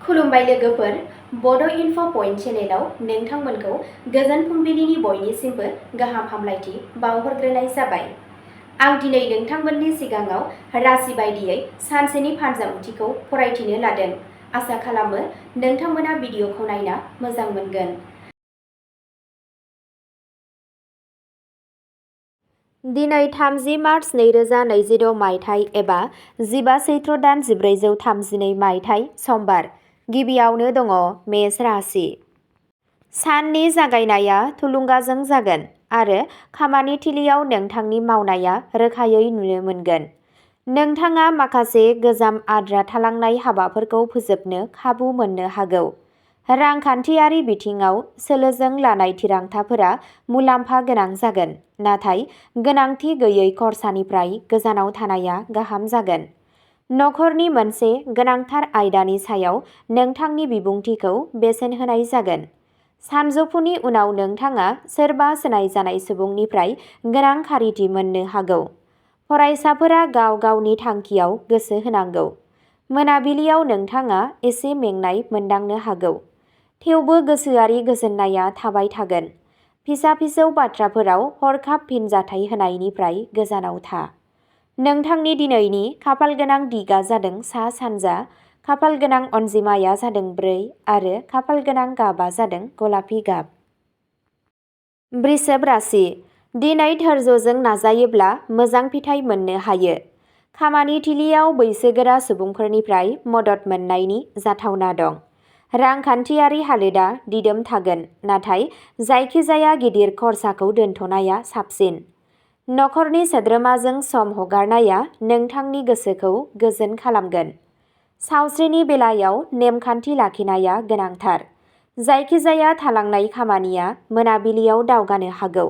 खुलुमबाय लोगोफोर, बड' इनफ' पइन्ट चेनेलाव नोंथांमोनखौ गोजोन फुंबिलिनि बयनिसिमबो गाहाम हामलायथि बावहरग्रोनाय जाबाय। आं दिनै नोंथांमोननि सिगाङाव राशि बायदियै सानसेनि फानजाब ओंथिखौ फरायथिनो लादों। आसा खालामो नोंथांमोना भिडिअखौ नायना मोजां मोनगोन। दिनै 30 मार्च 2026 मायथाइ एबा 15 सैत्र दान 1432 मायथाइ समबार। गिबियावनो दङ मेष राशि। साननि जागायनाया थुलुंगाजों जागोन आरो खामानि थिलियाव नोंथांनि मावनाया रोखायै नुनो मोनगोन। नोंथाङा माखासे गोजाम आद्रा थालांनाय हाबाफोरखौ फोजोबनो खाबु मोननो हागौ। रांखान्थियारि बिथिङाव सोलोजों लानाय थिरांथाफोरा मुलाम्फा गोनां जागोन, नाथाय गोनांथि गैयै खरसानिफ्राय गोजानाव थानाया गाहाम जागोन। नखरनि मोनसे गोनांथार आयदानि सायाव नोंथांनि बिबुंथिखौ बेसेन होनाय जागोन। सानजौफुनि उनाव नोंथाङा सोरबा सिनायजानाय सुबुंनिफ्राय गोनां खारिथि मोननो हागौ। फरायसाफोरा गाव गावनि थांखियाव गोसो होनांगौ। मोनाबिलियाव नोंथाङा एसे मेंनाय मोनदांनो हागौ, थेवबो गोसोआरि गोजोननाया थाबाय थागोन। फिसा-फिसौ बाथ्राफोराव हरखाब फिनजाथाय होनायनिफ्राय गोजानाव था। नोंथांनि दिनैनि खाफालगोनां दिगा जादों सा-सानजा, खाफालगोनां अनजिमाया जादों 4 आरो खाफालगोनां गाबआ जादों गलापि गाब। वृषभ राशि। दिनै धैर्यजों नाजायोब्ला मोजां फिथाइ मोननो हायो। खामानि थिलियाव बैसोगोरा सुबुंफोरनिफ्राय मदद मोननायनि जाथावना दं। रांखान्थियारि हालोदा दिदोम थागोन, नाथाय जायखिजाया गिदिर खरसाखौ दोनथ'नाया साबसिन। नखरनि सोद्रोमाजों सम हगारनाया नोंथांनि गोसोखौ गोजोन खालामगोन। सावस्रिनि बेलायाव नेमखान्थि लाखिनाया गोनांथार। जायखिजाया थालांनाय खामानिया मोनाबिलियाव दावगानो हागौ।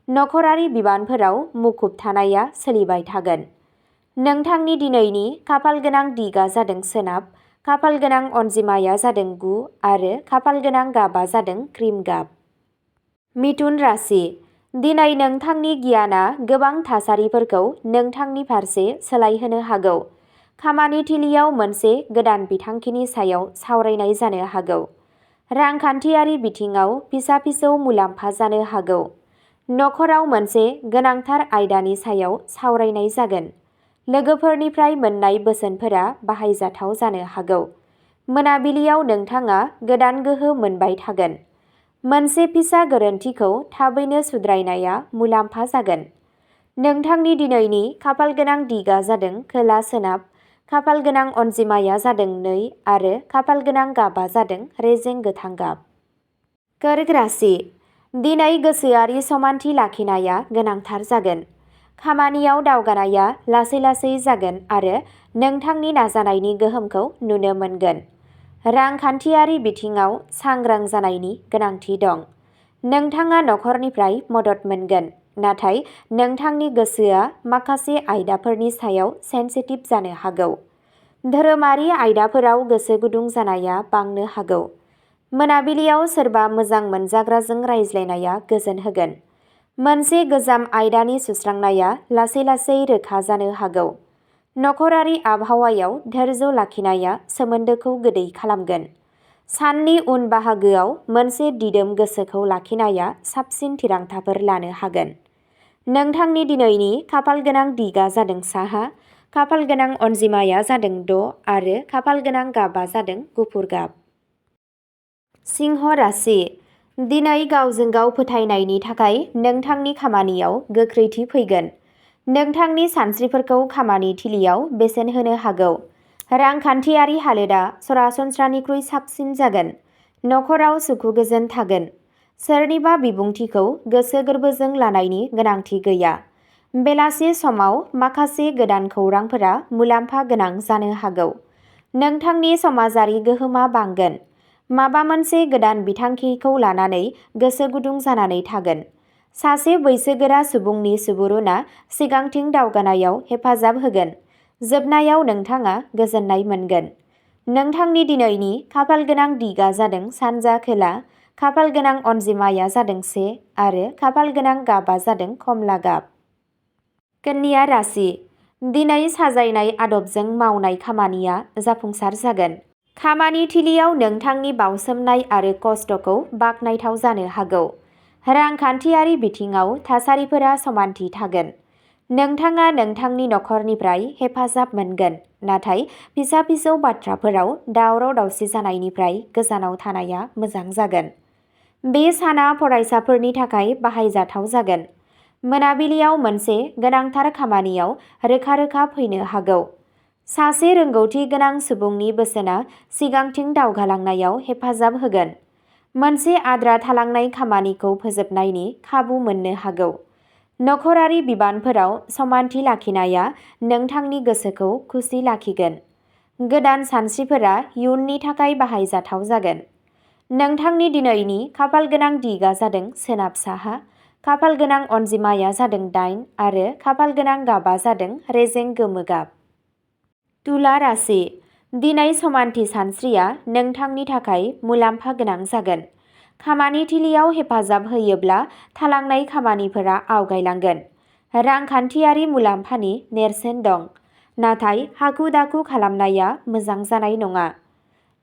नखरारि बिबानफोराव मुखुब थानाया सोलिबाय थागोन। नोंथांनि दिनैनि खाफालगोनां दिगा जादों सोनाब, खाफालगोनां अनजिमाया जादों 9 आरो खाफालगोनां गाबआ जादों क्रिम गाब। मिथुन राशि। दिनै नोंथांनि गियानआ गोबां थासारिफोरखौ नोंथांनि फारसे सोलायहोनो हागौ। खामानि थिलियाव मोनसे गोदान बिथांखिनि सायाव सावरायनाय जानो हागौ। रांखान्थियारि बिथिङाव फिसा-फिसौ मुलाम्फा जानो हागौ। नखराव मोनसे गोनांथार आयदानि सायाव सावरायनाय जागोन। लोगोफोरनिफ्राय मोन्नाय बोसोनफोरा बाहायजाथाव जानो हागौ। मोनाबिलियाव नोंथाङा गोदान गोहो मोनबाय थागोन। मोनसे फिसा गोरोन्थिखौ थाबैनो सुद्रायनाया मुलाम्फा जागोन। नोंथांनि दिनैनि खाफालगोनां दिगा जादों खोला-सोनाब, खाफालगोनां अनजिमाया जादों 2 आरो खाफालगोनां गाबआ जादों रेजें गोथां गाब। कर्क राशि। दिनै गोसोआरि समानथि लाखिनाया गोनांथार जागोन। खामानियाव दावगानाया लासै-लासै जागोन आरो नोंथांनि नाजानायनि गोहोमखौ नुनो मोनगोन। रांखान्थियारि बिथिङाव सांग्रां जानायनि गोनांथि दं। नोंथाङा नखरनिफ्राय मदद मोनगोन, नाथाय नोंथांनि गोसोआ माखासे आयदाफोरनि सायाव सेन्सिटिभ जानो हागौ। धोरोमारि आयदाफोराव गोसो गुदुं जानाया बांनो हागौ। मोनाबिलियाव सोरबा मोजां मोनजाग्राजों रायज्लायनाया गोजोन होगोन। मोनसे गोजाम आयदानि सुस्रांनाया लासै-लासै रोखा जानो हागौ। नखरारि आबहावायाव धैर्य लाखिनाया सोमोन्दोखौ गोदै खालामगोन। साननि उन बाहागोआव मोनसे दिदोम गोसोखौ लाखिनाया साबसिन थिरांथाफोर लानो हागोन। नोंथांनि दिनैनि खाफालगोनां दिगा जादों साहा, खाफालगोनां अनजिमाया जादों 6 आरो खाफालगोनां गाबआ जादों गुफुर गाब। सिंह राशि। दिनै गावजों गाव फोथायनायनि थाखाय नोंथांनि खामानियाव गोख्रैथि फैगोन। नोंथांनि सानस्रिफोरखौ खामानि थिलियाव बेसेन होनो हागौ। रांखान्थियारि हालोदा सरासनस्रानिख्रुइ साबसिन जागोन। नखराव सुखु गोजोन थागोन। सोरनिबा बिबुंथिखौ गोसो गोरबोजों लानायनि गोनांथि गैया। बेलासि समाव माखासे गोदान खौरांफोरा मुलाम्फा गोनां जानो हागौ। नोंथांनि समाजारि गोहोमा बांगोन। माबा मोनसे गोदान बिथांखिखौ लानानै गोसो गुदुं जानानै थागोन। सासे बैसोगोरा सुबुंनि सुबुरुनआ सिगांथिं दावगानायाव हेफाजाब होगोन। जोबनायाव नोंथाङा गोजोननाय मोनगोन। नोंथांनि दिनैनि खाफालगोनां दिगा जादों सानजा-खोला, खाफालगोनां अनजिमाया जादों 1 आरो खाफालगोनां गाबआ जादों खमला गाब। कन्या राशि। दिनै साजायनाय आदबजों मावनाय खामानिया जाफुंसार जागोन। खामानि थिलियाव नोंथांनि बावसोमनाय आरो खस्थ'खौ बाख्नायथाव जानो हागौ। रांखान्थियारि बिथिङाव थासारिफोरा समानथि थागोन। नोंथाङा नोंथांनि नखरनिफ्राय हेफाजाब मोनगोन, नाथाय फिसा-फिसौ बाथ्राफोराव दावराव-दावसि जानायनिफ्राय गोजानाव थानाया मोजां जागोन। बे साना फरायसाफोरनि थाखाय बाहायजाथाव जागोन। मोनाबिलियाव मोनसे गोनांथार खामानियाव रोखा-रोखा फैनो हागौ। सासे रोंगौथि गोनां सुबुंनि बोसोनआ सिगांथिं दावगालांनायाव हेफाजाब होगोन। मोनसे आद्रा थालांनाय खामानिखौ फोजोबनायनि खाबु मोननो हागौ। नखरारि बिबानफोराव समानथि लाखिनाया नोंथांनि गोसोखौ खुसि लाखिगोन। गोदान सानस्रिफोरा इयुननि थाखाय बाहायजाथाव जागोन। नोंथांनि दिनैनि खाफालगोनां दिगआ जादों सोनाब-साहा, खाफालगोनां अनजिमाया जादों 8 आरो खाफालगोनां गाबआ जादों रेजें गोमो गाब। तुला राशि। दिनै समानथि सानस्रिया नोंथांनि थाखाय मुलाम्फा गोनां जागोन। खामानि थिलियाव हेफाजाब होयोब्ला थालांनाय खामानिफोरा आवगायलांगोन। रांखान्थियारि मुलाम्फानि नेरसोन दं, नाथाय हाखु-दाखु खालामनाया मोजां जानाय नङा।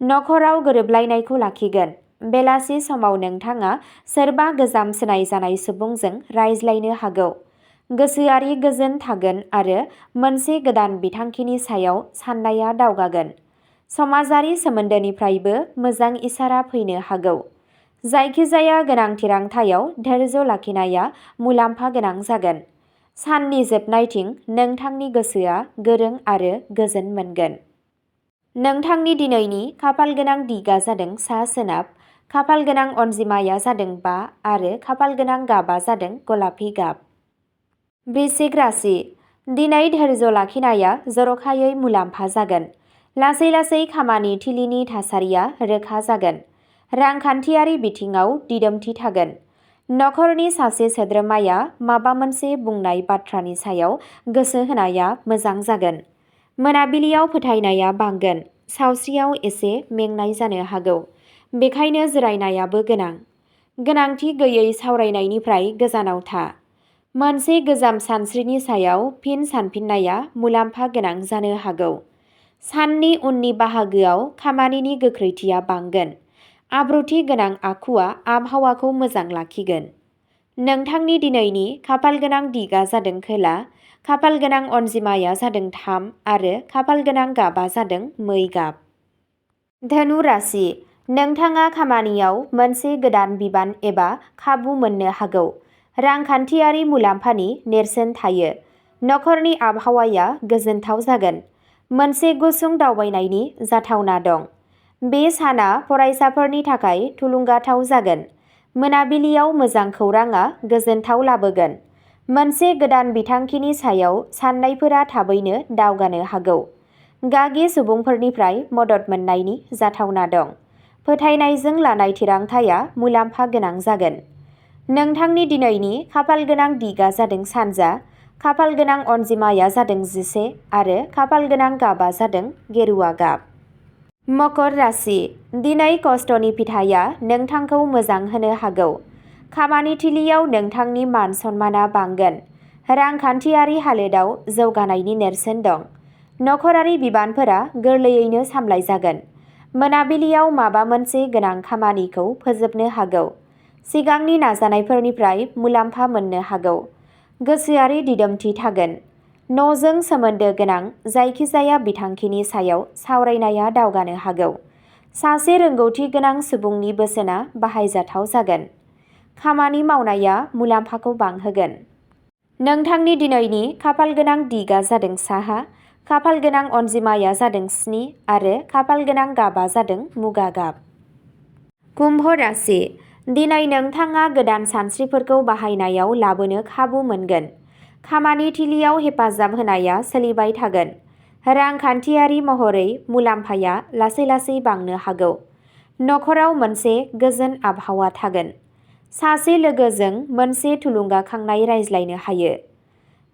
नखराव गोरोबलायनायखौ लाखिगोन। बेलासि समाव नोंथाङा सोरबा गोजाम सिनायजानाय सुबुंजों रायज्लायनो हागौ। गोसोआरि गोजोन थागोन आरो मोनसे गोदान बिथांखिनि सायाव साननाया दावगागोन। समाजारि सोमोन्दोनिफ्रायबो मोजां इसारा फैनो हागौ। जायखिजाया गोनां थिरांथायाव धैर्य लाखिनाया मुलाम्फा गोनां जागोन। साननि जोबनायथिं नोंथांनि गोसोआ गोरों आरो गोजोन मोनगोन। नोंथांनि दिनैनि खाफालगोनां दिगआ जादों सा-सोनाब, खाफालगोनां अनजिमाया जादों 5 आरो खाफालगोनां गाबआ जादों गलापि गाब। वृश्चिक राशि। दिनै धैर्य लाखिनाया जर'खायै मुलाम्फा जागोन। लासै-लासै खामानि थिलिनि थासारिया रोखा जागोन। रांखान्थियारि बिथिङाव दिदोमथि थागोन। नखरनि सासे सोद्रोमाया माबा मोनसे बुंनाय बाथ्रानि सायाव गोसो होनाया मोजां जागोन। मोनाबिलियाव फोथायनाया बांगोन। सावस्रियाव एसे मेंनाय जानो हागौ, बेखायनो जिरायनायाबो गोनां। गोनांथि गैयै सावरायनायनिफ्राय गोजानाव था। मोनसे गोजाम सानस्रिनि सायाव फिन सानफिननाया मुलाम्फा गोनां जानो हागौ। साननि उननि बाहागोआव खामानिनि गोख्रैथिया बांगोन। आब्रुथि गोनां आखुआ आबहावाखौ मोजां लाखिगोन। नोंथांनि दिनैनि खाफालगोनां दिगआ जादों खोला, खाफालगोनां अनजिमाया जादों 3 आरो खाफालगोनां गाबआ जादों मै गाब। धनु राशि। नोंथाङा खामानियाव मोनसे गोदान बिबान एबा खाबु मोननो हागौ। रांखान्थियारि मुलाम्फानि नेरसोन थायो। नखरनि आबहावाया गोजोनथाव जागोन। मोनसे गुसुं दावबायनायनि जाथावना दं। बे साना फरायसाफोरनि थाखाय थुलुंगाथाव जागोन। मोनाबिलियाव मोजां खौरांआ गोजोनथाव लाबोगोन। मोनसे गोदान बिथांखिनि सायाव साननायफोरा थाबैनो दावगानो हागौ। गागि सुबुंफोरनिफ्राय मदद मोननायनि जाथावना दं। फोथायनायजों लानाय थिरांथाया मुलाम्फा गोनां जागोन। नोंथांनि दिनैनि खाफालगोनां दिगआ जादों सानजा, खाफालगोनां अनजिमाया जादों 11 आरो खाफालगोनां गाबआ जादों गेरुआ गाब। मकर राशि। दिनै खस्थ'नि फिथाइया नोंथांखौ मोजां होनो हागौ। खामानि थिलियाव नोंथांनि मान-सन्मानआ बांगोन। रांखान्थियारि हालोदाव जौगानायनि नेरसोन दं। नखरारि बिबानफोरा गोरलैयैनो सामलायजागोन। मोनाबिलियाव माबा मोनसे गोनां खामानिखौ फोजोबनो हागौ। सिगांनि नाजानायफोरनिफ्राय मुलाम्फा मोननो हागौ। गोसोआरि दिदोमथि थागोन। न'जों सोमोन्दो गोनां जायखिजाया बिथांखिनि सायाव सावरायनाया दावगानो हागौ। सासे रोंगौथि गोनां सुबुंनि बोसोनआ बाहायजाथाव जागोन। खामानि मावनाया मुलाम्फाखौ बांहोगोन। नोंथांनि दिनैनि खाफालगोनां दिगआ जादों साहा, खाफालगोनां अनजिमाया जादों 7 आरो खाफालगोनां गाबआ जादों मुगा गाब। कुम्भ राशि। दिनै नोंथाङा गोदान सानस्रिफोरखौ बाहायनायाव लाबोनो खाबु मोनगोन। खामानि थिलियाव हेफाजाब होनाया सोलिबाय थागोन। रांखान्थियारि महरै मुलाम्फाया लासै-लासै बांनो हागौ। नखराव मोनसे गोजोन आबहावा थागोन। सासे लोगोजों मोनसे थुलुंगाखांनाय रायज्लायनो हायो।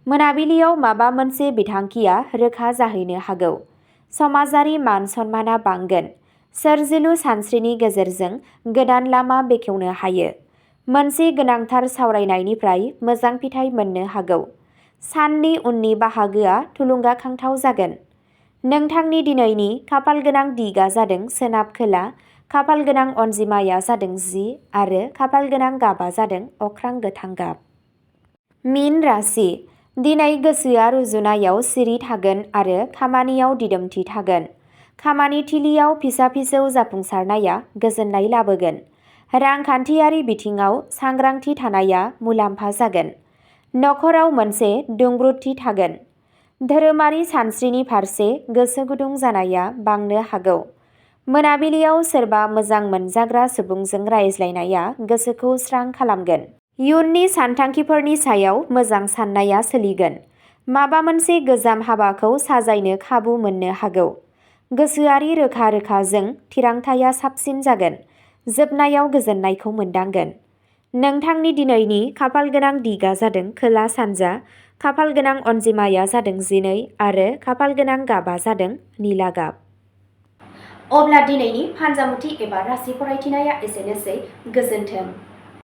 मोनाबिलियाव माबा मोनसे बिथांखिया रोखा जाहैनो हागौ। समाजारि मान-सन्मानआ बांगोन। सोरजिलु सानस्रिनि गेजेरजों गोदान लामा बेखेवनो हायो। मोनसे गोनांथार सावरायनायनिफ्राय मोजां फिथाय मोननो हागौ। साननि उननि बाहागोआ थुलुंगाखांथाव जागोन। नोंथांनि दिनैनि खाफालगोनां दिगा जादों सोनाब खोला, खाफालगोनां अनजिमाया जादों 10 आरो खाफालगोनां गाबा जादों अख्रां गोथां गाब। मीन राशि। दिनै गोसोआ रुजुनायाव सिरि थागोन आरो खामानियाव दिदोमथि थागोन। खामानि थिलियाव फिसा-फिसौ जाफुंसारनाया गोजोननाय लाबोगोन। रांखान्थियारि बिथिङाव सांग्रांथि थानाया मुलाम्फा जागोन। नखराव मोनसे दुंब्रुदथि थागोन। धोरोमारि सानस्रिनि फारसे गोसो गुदुं जानाया बांनो हागौ। मोनाबिलियाव सोरबा मोजां मोनजाग्रा सुबुंजों रायज्लायनाया गोसोखौ स्रां खालामगोन। इयुननि सानथांखिफोरनि सायाव मोजां साननाया सोलिगोन। माबा मोनसे गोजाम हाबाखौ साजायनो खाबु मोननो हागौ। गोसोआरि रोखा-रोखाजों थिरांथाया साबसिन जागोन। जोबनायाव गोजोननायखौ मोनदांगोन। नोंथांनि दिनैनि खाफालगोनां दिगा जादों खोला-सानजा, खाफालगोनां अनजिमाया जादों 12 आरो खाफालगोनां गाबा जादों निला गाब। अब्ला दिनैनि फानजामुथि एबा राशि फरायथिनाया एसेनोसै। गोजोन्थों।